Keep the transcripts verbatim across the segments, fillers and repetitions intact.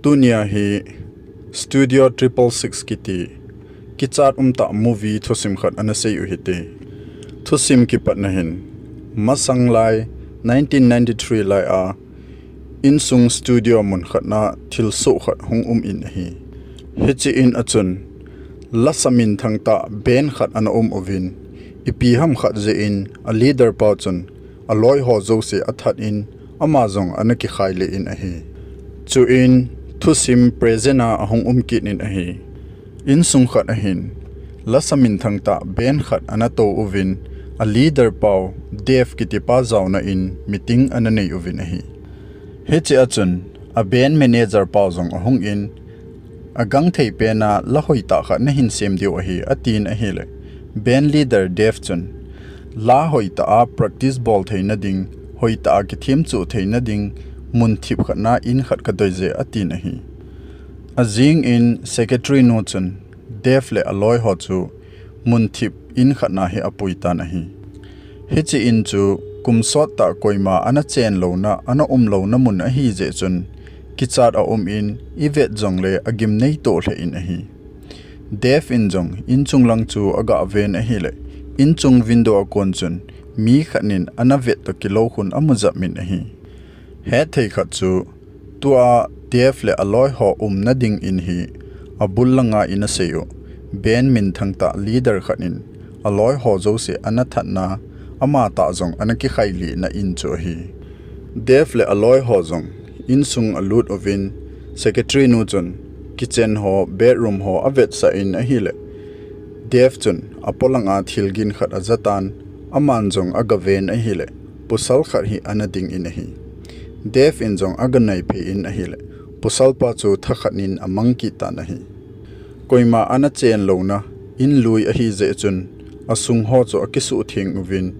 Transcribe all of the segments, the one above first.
Tunia hi Studio Triple Six kiti kichat umtah movie thusim khat ana sei u hite. Thusim kipatna hin, masang lai nineteen ninety-three lai a insung studio mun khatna thilsoh khat hung um in ahi. Hiche in a chun lasa minthang tah band khat ana um uvin, ipi ham khat jeh in a leader pa chun aloi ho jouse athat in, ama jong ana kikhai le in ahi. Chuin thusim present a ahung um kit in ahi. Insung khat ahin lasa minthang tah band khat ana tou uvin, a leader pau Dave kiti pa jaona in meeting ana nei uvin ahi. Hiche a chun a band manager pau jong ahung in, agangthei pen a la hoitah khat nahin sem diu ahi, atin ahile, band leader Dave chun, la hoitah a practice bol theina ding, hoitah a kithemchuh theina ding mun thip khat na in khat kadei je, atin ahi. Ajing in secretary nu chun Dave le aloi ho chu mun thip in khat na hi apui tan ahi. Hiche in chu kum sot tah koima ana chen louna, ana um louna mun ahi jeh chun, kichat a um in, ivet jongle agimnei toh lheh in ahi. Dave in jong inchung lang chu aga ven ahile, inchung window a kon chun mi khat in ana vet toh kilou khun amu jep in ahi. Hethei khat chu, tua Dave le aloi ho umna ding in hi abul langa in asei u, band minthang tah leader khat in aloi ho jouse ana thatna, ama tah jong ana kikhai lihna in chu ahi. Dave le aloi ho jong insung alut uvin, secretary nu chun kitchen ho, bedroom ho avetsah in ahile, Dave chun apolang a thil gin khat aja tan, aman jong aga ven ahile, pasal khat hi ana ding in ahi. Dave in jong aga naiphei in ahile, pasal pa chu thakhat in amang kit tan ahi. Koima ana chen louna in lui ahi jeh chun, asung ho chu akisuh theng uvin,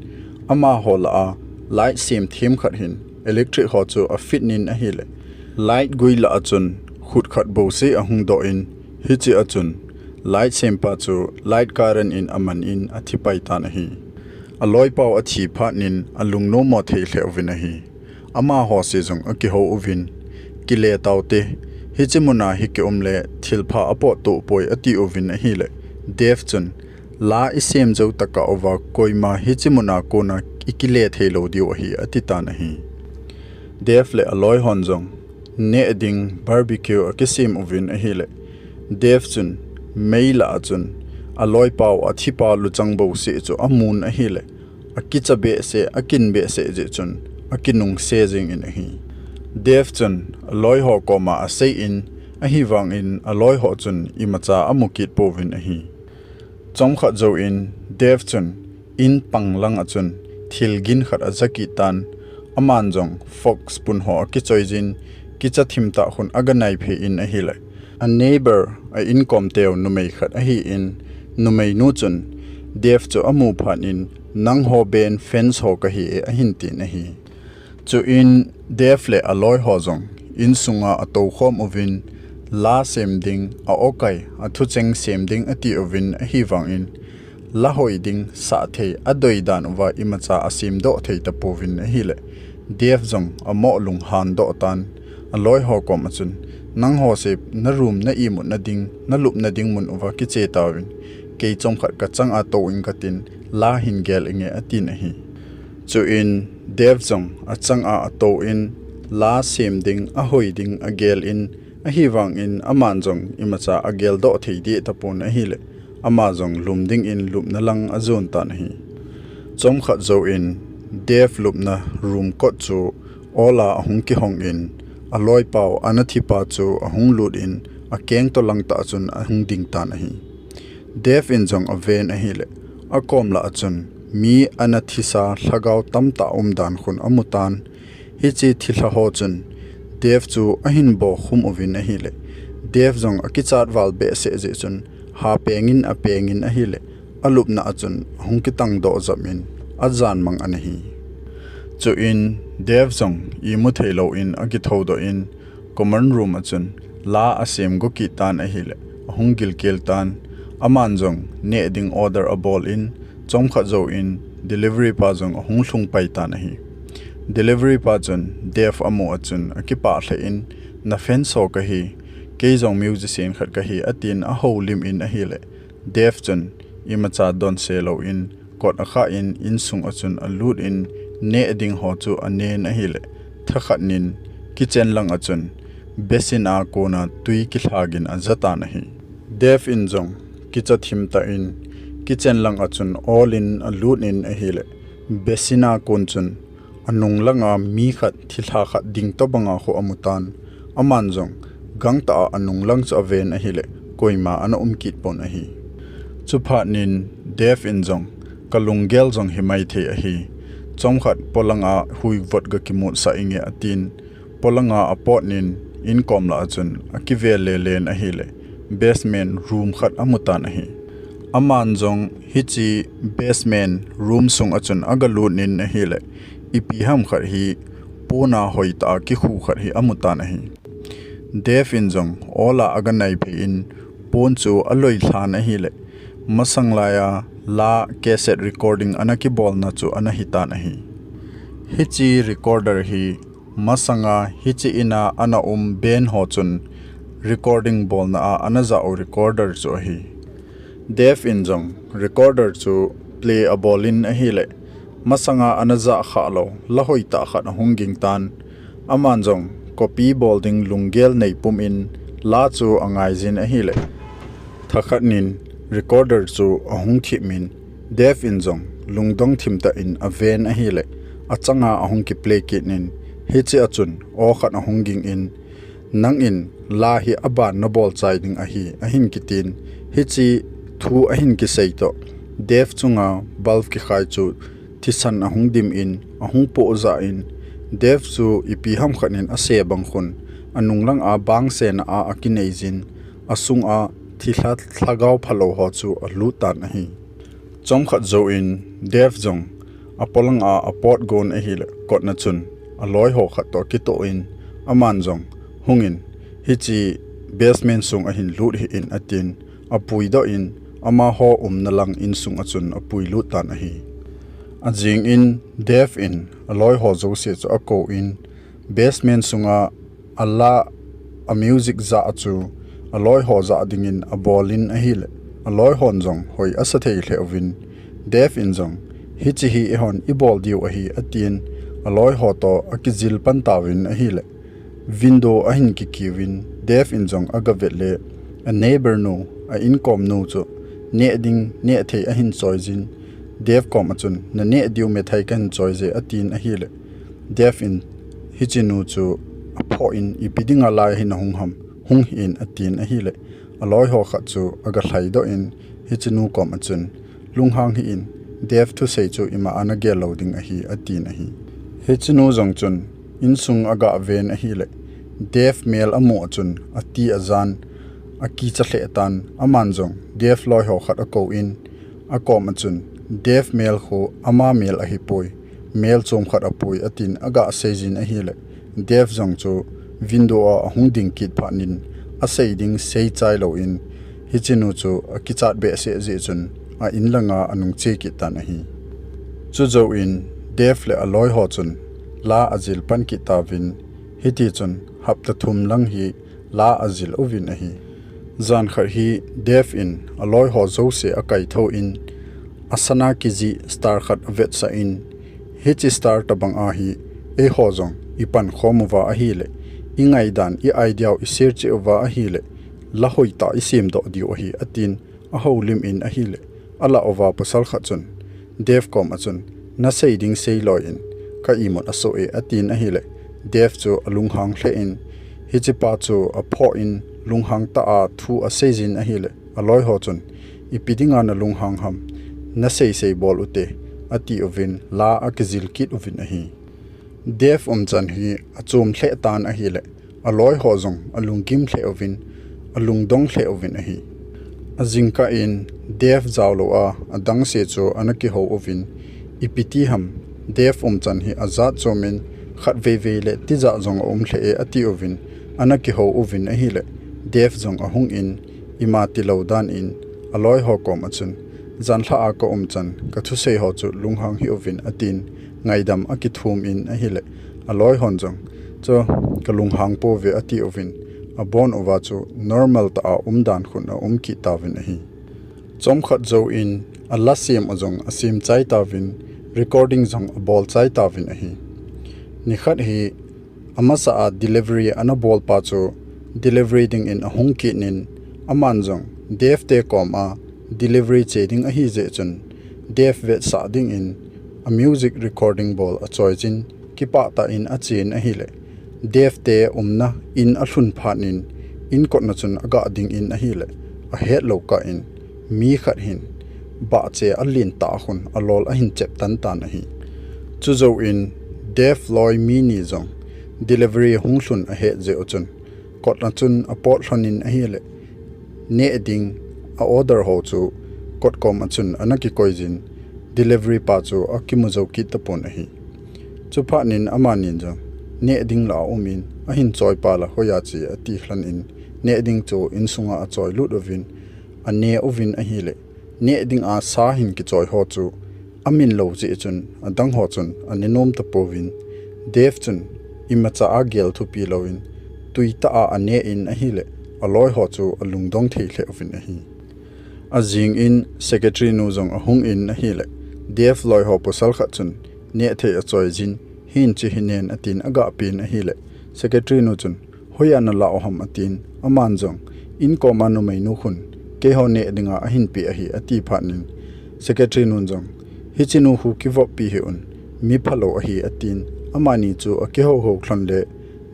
amaho lah a light sem them khat hin electric ho chu afit in ahile, light gui lah a chun khut khat bouseh ahung doh in, hiche a chun light sempa chu light current in aman in athi pai tan ahi. Aloi pau athi phat in alungnom mo thei lheh uvin ahi. Amaho se jong akihou uvin, kile taute, hiche muna hi kium le thilpha apot toh poi, ati uvin ahile, Dave chun, la isem jou tah uva koima hiche muna kona ikile thei lou diu ahi, ati tan ahi. Dave le aloi hon jong neh ding barbecue akisem uvin ahile, Dave chun mei lah a chun aloi pau athipa luchang bouseh chu amun ahile, akicha behseh, akin behseh jeh chun akinungse jeng in ahi. Dave chun aloi ho koma asei in, ahivangin aloi ho chun imacha amu kit pouvin ahi. Chomkhat jouvin Dave chun in pang lang a chun thil gin khat aja kit tan, aman jong fox pun ho akichoi jin, kicha thim tah khun aga naiphei in ahile, a neighbor, a inkom teu numei khat ahin, numei nu chun Dave chu amu phat in, nangho band fans ho kahi e, ahin tin ahi. Chuin Dave le aloi ho jong insunga atoukhom uvin, la sem ding, a-okai, athucheng sem ding ati uvin ahivangin, la hoi ding sah thei adei dan uva imacha asemdoh thei tapouvin ahile, Dave jong amo lunghan doh tan, aloi ho koma chun, nangho se na room na imutna ding, na lupna ding mun uva kiche tauvin, kei chomkhat kachang a tou inge katin, la hin gel inge, atin ahi. Chuin Dave jong achang a atou in, la sem ding, ahoi ding agel in, ahivangin aman jong imacha ageldoh thei deh tapon ahile, ama jong lum dingin lupna lang ajon tan ahi. Chomkhat jouvin Dave lupna room kot chu ol a ahung kihong in, aloi pau ana thipa chu ahung lut in, akeng toh langtah chun ahung ding tan ahi. Dave in jong aven ahile, akom lah a chun mi ana thisa lhagao tamtah umdan khun amu tan. Hiche thilha ho chun Dave chu ahin bokhum uvin ahile, Dave jong akichat val behseh jeh chun ha pengin apengin ahile, alupna a chun ahung kitangdoh jep in ajanmang ana hi. Chuin Dave jong imu thei louvin akithoudoh in, common room a chun la asem go kit tan ahile, ahung gilkel tan, aman jong neh ding order abol in, chomkhat jouvin delivery pa jong ahung lhung pai tan ahi. Delivery pa chun Dave amu a chun akipah lheh in, Na fan so kahi, kei jong musician khat kahi, atin ahoulim in ahile, Dave chun imacha donse louvin, kot akhah in, insung a chun alut in, neh ding ho chu anen ahile, thakhat nin kitchen lang a chun basin a kona tui kilhagin ajatan ahi. Dave in jong kicha thim tah in kitchen lang a chun ol in alut in ahile, basin a kon chun anung langa mi khat thilha khat ding tobanga khu amutan. Aman jong gangtah a anung lang chu aven ahile, koima ana um kit pon ahi. Chuphat nin Dave in jong, kalunggel jong himai thei ahi. Chomkhat polanga huivot gakimutsah inge atin, polanga apot nin inkom lah a chun akivel lelen ahile, basement room khat amutan ahi. Aman jong hiche basement room sung a chun agalut nin ahile, ipi ham khat hi pona hoitah a kikhu khat hi amutan ahi. Dave in jong ola aganaiphei in pon chu aloilhan ahile, masang laiya la cassette recording ana kibolna chu ana hitan ahi. Hiche recorder hi masanga hiche ina ana um band ho chun recording bolna a ana jah u recorder chu ahi. Dave in jong recorder chu play abolin ahile, masanga ana jah khah lou la hoitah khat ahung gingtan. Aman jong copy bol ding lunggel neipum in la chu angaijin ahile, thakhat nin recorder chu ahung thip in, Dave in jong lungdong thimtah in aven ahile, achanga ahung kiplay kit in, hiche a chun aw khat ahung ging in, nangin la hi aban nabol chai ding ahi, ahin kitin, hiche thu ahin kisei toh, Dave chunga bulb kikhai chu thisan ahung dim in, ahung poh jah in, Dave chu ipi ham khat in ase bang khun, anung langa bang sena a akineijin, asunga thilha lhagao phalou ho chu alut tan ahi. Chomkhat jouvin Dave jong apolanga apot gon ahile, kotna chun aloiho khat toh kitoh in, aman jong hungin, hiche basement sung ahin lut hih in atin, apuidoh in, amaho umna lang insung a chun apuilut tan ahi. Ajing in Dave in aloiho jouse chu akouvin, basement sunga ala, a music jah chu aloiho jah dingin abolin ahile, aloihon jong hoi asa thei lheh uvin, Dave in jong, hiche hi eihon ibol diu ahi, atin, aloiho toh akijil pan tauvin ahile, window ahin kikiuvin, Dave in jong agavet le, a neighbor nu, a inkom nu chu neh ding neh thei ahin choijin, Dave kom a chun, naneh diu methai kahin choije, atin ahile, Dave in hiche nu chu aphoh in, ipi dinga la hi nahung ham, hung hih in, atin ahile, aloiho khat chu agalhaidoh in, hiche nu kom a chun, lunghang hih in, Dave thusei chu ima a nagel lou ding ahi, atin ahi. Hiche nu jong chun insung agaven ahile, Dave mel amu a chun ati ajan, akicha lheh tan, aman jong Dave loiho khat akouvin, akom a chun, Dave mel khu ama mel ahipoi, mel chom khat apoi, atin agaseijin ahile, Dave jong chu window a ahung ding kit phat nin, asei ding seichai louvin, hiche nu chu akichat behseh jeh chun, a inlanga anung che kit tan ahi. Chujouvin Dave le aloiho chun la ajil pan kit tauvin, hitichun hapta thum lang hi la ajil uvin ahi. Jan khat hi Dave in aloiho jouse akaithou in, asana kijih star khat avetsah in, hiche star tobang a hi eiho jong ipankhom uva ahile, ingaidan, i idea u iser cheh uva ahile, la hoitah isemdoh diu ahi, atin ahoulim in ahile, alah uva pasal khat chun, Dave kom a chun, nasei ding seiloi in, ka imut asoh e, atin ahile, Dave chu alunghang lheh in, hichepa chu aphoh in, lunghang tah a thu aseijin ahile, aloiho chun, ipi dinga nalunghang ham, naseisei bol ute, atiuvin, la akijil kit uvin ahi. Dave umchan hi achom lheh tan ahile, aloiho jong alunggim lheh uvin, alungdong lheh uvin ahi. Ajingkah in Dave jaolou a, adangse chu ana kihou uvin, ipiti ham, Dave umchan hi ajat chomin, khatveivei le tijat jong aum lheh e, atiuvin, ana kihou uvin ahile, Dave jong ahung in, ima tilou dan in, aloiho kom a chun, janlhah a ka umchan, kathusei ho chu lunghang hih uvin, atin, ngaidam akithum in ahile, aloihon jong, Chu kalunghang pouve ati uvin, abon uva chu normal tah a umdan khun aum kit tauvin ahi. Chomkhat jouvin ala sem u jong asem chai tauvin, recording jong abol chai tauvin ahi. Nikhat hi amasa a delivery ana bolpa chu delivery dingin ahung kit in, aman jong Dave te koma delivery che ding ahi jeh chun Dave vetsah dingin a music recording bol achoijin, kipah tah in achen ahile, Dave te umna in alhun phat in, in kotna chun aga dingin ahile, ahetlou kah in mi khat hin bahche alen tah khun alol ahin chep tan tan ahi. Chujouvin Dave loi mi ni jong delivery hung lhun ahet jeh u chun, kotna chun apot lhon in ahile, neh ding a order ho chu kot koma chun ana kikoijin, delivery pa chu akimu jou kit tapon ahi. Chuphat in amani jong, neh ding la aumin, ahin choipa la hoiya che ati lhon in, neh ding chu insunga achoi lut uvin, ane uvin ahile, neh dinga sa hin kichoi ho chu amin lou jeh chun adang ho chun ane nom tapouvin, Dave chun imacha agel thupi louvin, tui tah a ane in ahile, aloi ho chu alungdong thei lheh uvin ahi. Ajing in secretary nu jong ahung in ahile, Dave loi ho pasal khat chun neh thei achoijin, hin che hinen atin aga pen ahile, secretary nu chun, hoiya nala u ham atin, aman jong, in koma numeinu khun keiho neh dinga ahin pe ahi ati phat in, secretary nun jong, hiche nu khu kivoppi hih un, mi phalou ahi atin, amani chu akihou hou lhon le,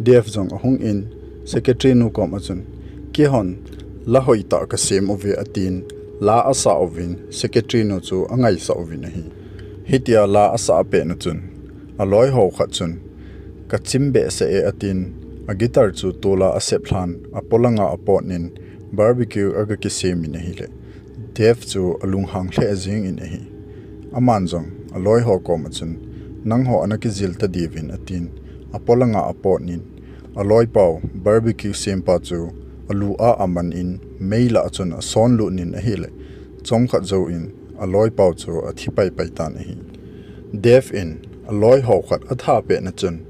Dave jong ahung in, secretary nu koma chun, keihon la hoitah kasem uve atin, la asah uvin, secretary nu chu angaisah uvin ahi. Hitia la asah pet u chun, aloi ho khat chun, kachim behseh e atin, a guitar chu tola asep lhan, apolanga apot in, barbecue aga kisem in ahile, Dave chu alunghang lheh jeng in ahi. Aman jong aloi ho koma chun, nangho ana kijil ta diuvin atin, apolanga apot in, aloi pau barbecue sempa chu alu a aman in, mei lah chun asonlut in ahile, chomkhat jouvin aloi pau chu athi paipai tan ahi. Dave in aloi ho khat atha pet u chun,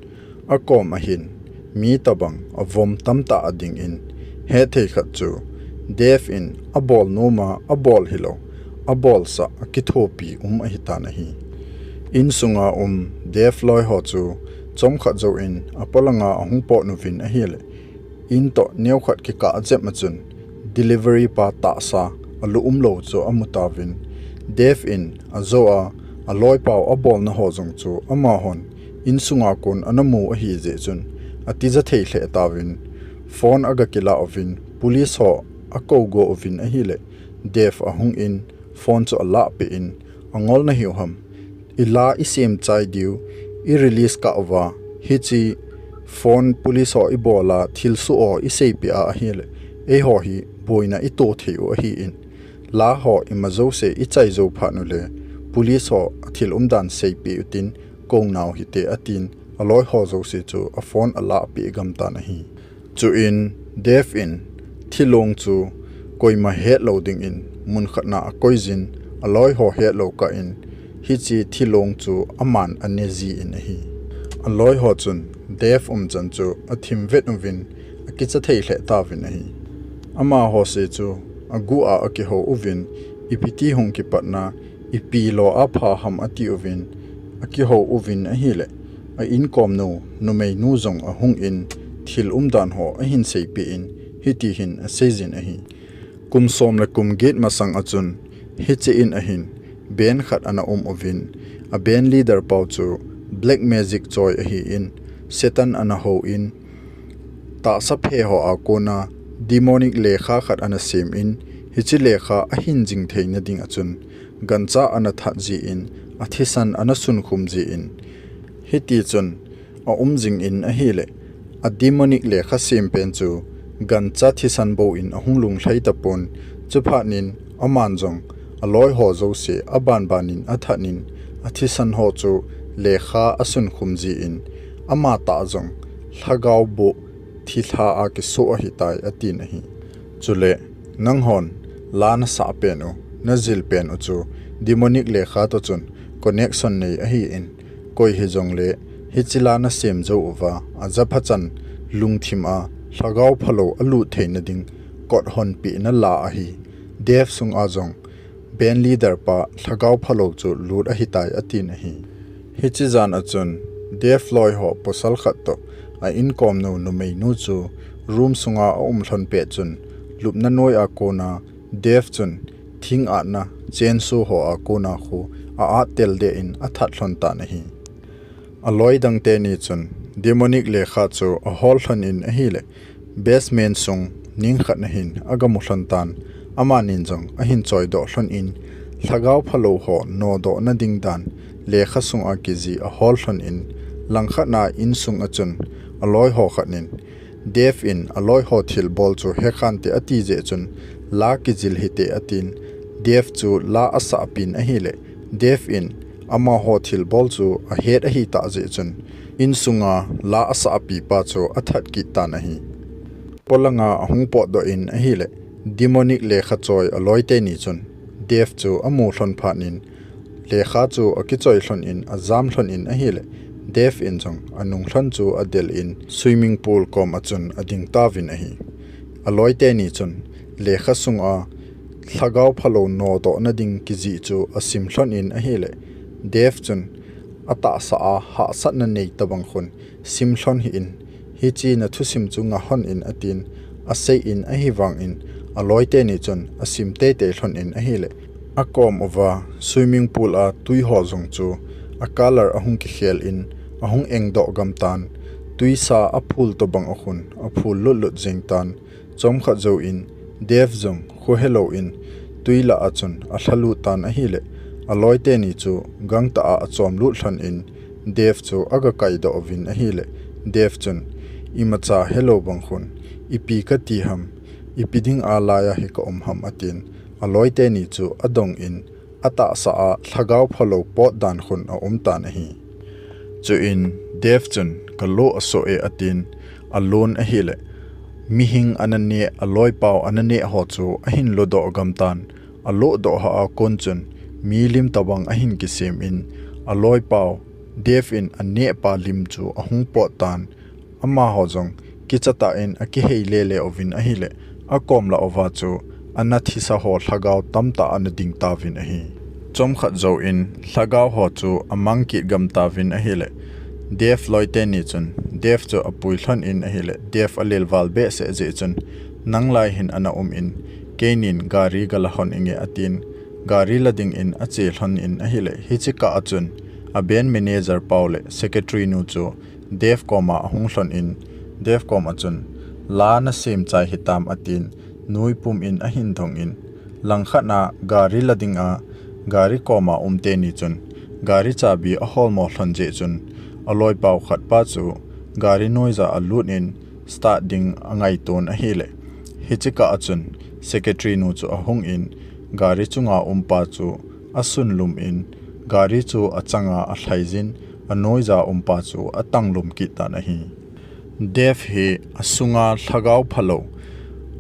akom ahin mi tobang avom tamtah ading in, hethei khat chu Dave in abol noma abol hilou, abolsah akithopi um ahitan ahi. Insunga um Dave loi ho chu chomkhat jouvin apolanga ahung pot uvin ahile, in toh neokhat kikah jep a chun, delivery pa tahsa alu umlou chu amu tauvin, Dave in ajou a, aloi pau abolna ho jong chu amahon insunga kon ana mu ahi jeh chun, atija thei lheh tauvin, phone aga kilah uvin, police ho akou go uvin ahile, Dave ahung in, phone chu alahpeh in, angol nahiu ham, ila isem chai diu, irelease kah uva, hiche phone police ho ibola thilsoh ho iseipeh a ahile, eiho hi boina ito thei u ahin, la ho ima jouse ichai jou phat ule, police ho athil umdan seipeh utin, kounau hite atin, aloi ho jouse chu a phone alahpeh gamtan ahi. Chuin Dave in thilong chu koima hetlou dingin mun khatna akoijin, aloi ho hetlou kah in, hiche thilong chu aman ane jin ahi. Aloi ho chun Dave umchan chu athim vet uvin, akicha thei lheh tauvin ahi. Amaho se chu aguh a akihou uvin, ipiti hung kipatna, ipi lo apha ham atiuvin, akihou uvin ahile, a inkomnu numeinu jong ahung in, thil umdan ho ahin seipeh in, hitihin aseijin ahi. Kum som le kum get masang a chun, hiche in ahin band khat ana um uvin, a band leader pau chu black magic choi ahin, Satan ana hou in, tahsa phe ho a kona demonic lekha khat ana sem in, hiche lekha ahin jing theina ding a chun, gancha ana that jin, athisan ana sunkhum jin, hitichun aum jingin ahile, a demonic lekha sem pen chu gancha thisan bou in ahung lunglhai tapon, chuphat in aman jong aloi ho jouse abanban in athat in, athisan ho chu lekha asunkhum jin, amatah jong lhagao boh thilha a kisoh ahitai atin ahi. Chule, nanghon la nasah pen u, najil pen u chu demonic lekha toh chun connection nei ahin, koi hijongle Hiche la nasem jou uva, ajapha chan lungthim a lhagao phalou alut theina ding kot honpehna la ahi. Dev sunga jong band leader pa lhagao phalou chu lut ahitai atin ahi. Hiche jan a chun Dev loi ho pasal khat toh a inkomnu numeinu chu room sunga aum lhon pet chun lupna noi a kona Dev chun thing atna chainsaw ho a kona khu a-at tel deh in athat lhon tan ahi. Aloi dang teni chun demonic lekha chu ahol lhon in ahile, basement sung ningkhat na hin agamu lhon tan, amanin jong ahin choidoh lhon in, lhagao phalou ho nodohna ding dan lekha sunga kijih ahol lhon in, langkhat na insung a chun aloi ho khat in, Dev in aloi ho thilbol chu hekhante ati jeh chun, la kijil hite atin, Dev chu la asahpeh in ahile, Dev in amaho thilbol chu ahet ahitah jeh chun, insunga la asahpeh pa chu athat kit tan ahi. Polanga ahung potdoh in ahile, demonic lekha choi aloi teni chun, Dev chu amu lhon phat in, lekha chu akichoi lhon in, ajam lhon in ahile, Dev in jong anung lhon chu adel in, swimming pool kom a chun ading tauvin ahi. Aloi teni chun, lekha sunga lhagao phalou nodohna ding kijih chu asim lhon in ahile, Dev chun atahsa a hahsatna nei tobang khun sim lhon hih in, hiche nathusim chu ngah lhon in atin, asei in ahivangin, aloi teni chun asim teitei lhon in ahile, akom uva swimming pool a tui ho jong chu a color ahung kikhel in, ahung engdoh gam tan, twisa aphul tobang a khun aphul lutlut jeng tan, chomkhat jouvin Dev jong kho helou in twi lah a chun alhalut tan ahile, aloi teni chu gangtah a achomlut lhon in, Dev chu agakaidoh uvin ahile, Dev chun, imacha helou bang khun, ipi kati ham, ipi dinga laiya hi kaum ham atin, aloi teni chu adong in, atahsa a lhagao phalou potdan khun aum tan ahi. Chuin Dev chun, kalo asoh e atin, alon ahile, mihing ana neh, aloipau ana neh ho chu ahin lodoh gam tan, alodoh hah a kon chun milim tobang ahin kisem in, aloipau Dev in anehpa lim chu ahung pot tan, amaho jong kichatah in akihei lele uvin ahile, akom lah uva chu ana thisa ho lhagao tamtah ana ding tauvin ahi. Chomkhat jouvin lhagao ho chu amang kit gam tauvin ahile, Dev loi teni chun Dev chu apui lhon in ahile, Dev alelval behseh jeh chun, nang lai hin ana um in, keinin gari gala lhon inge atin, gari la dingin ache lhon in ahile, hiche kah a chun a band manager pau le secretary nu chu Dev koma ahung lhon in, Dev kom a chun, la nasem chai hitam atin, nuipum in ahin dong in, langkhat na gari la dinga gari koma um teni chun gari chabi aholmo lhon jeh chun, aloipau khat pa chu gari noija alut in start ding angaiton ahile, hiche kah a chun secretary nu chu ahung in, gari chunga umpa chu asunlum in, gari chu achanga alhaijin, anoija umpa chu atanglum kit tan ahi. Dev hi asunga lhagao phalou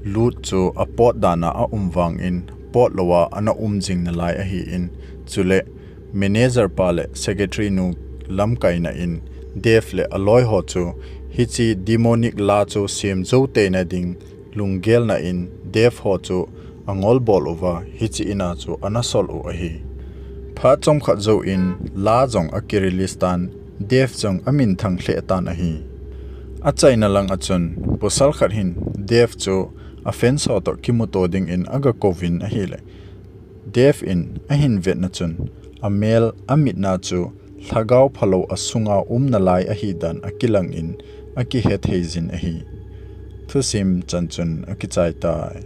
lut chu apotdan a aum vangin, potlouva ana um jing nalai ahin, chule manager pa le secretary nu lamkaina in Dev le aloi ho chu hiche demonic la chu sem jou teina ding lunggelna in Dev ho chu angolbol uva hiche ina chu ana sol u ahi. Phat chomkhat jouvin la jong akirelease tan, Dev jong aminthang lheh tan ahi. Achaina lang a chun pasal khat hin Dev chu a fans ho toh kimuto dingin agakouvin ahile, Dev in ahin vetna chun amel amitna chu lhagao phalou asunga um nalai ahidan akilangin akihetheijin ahi. Thusim chan chun akichai tai.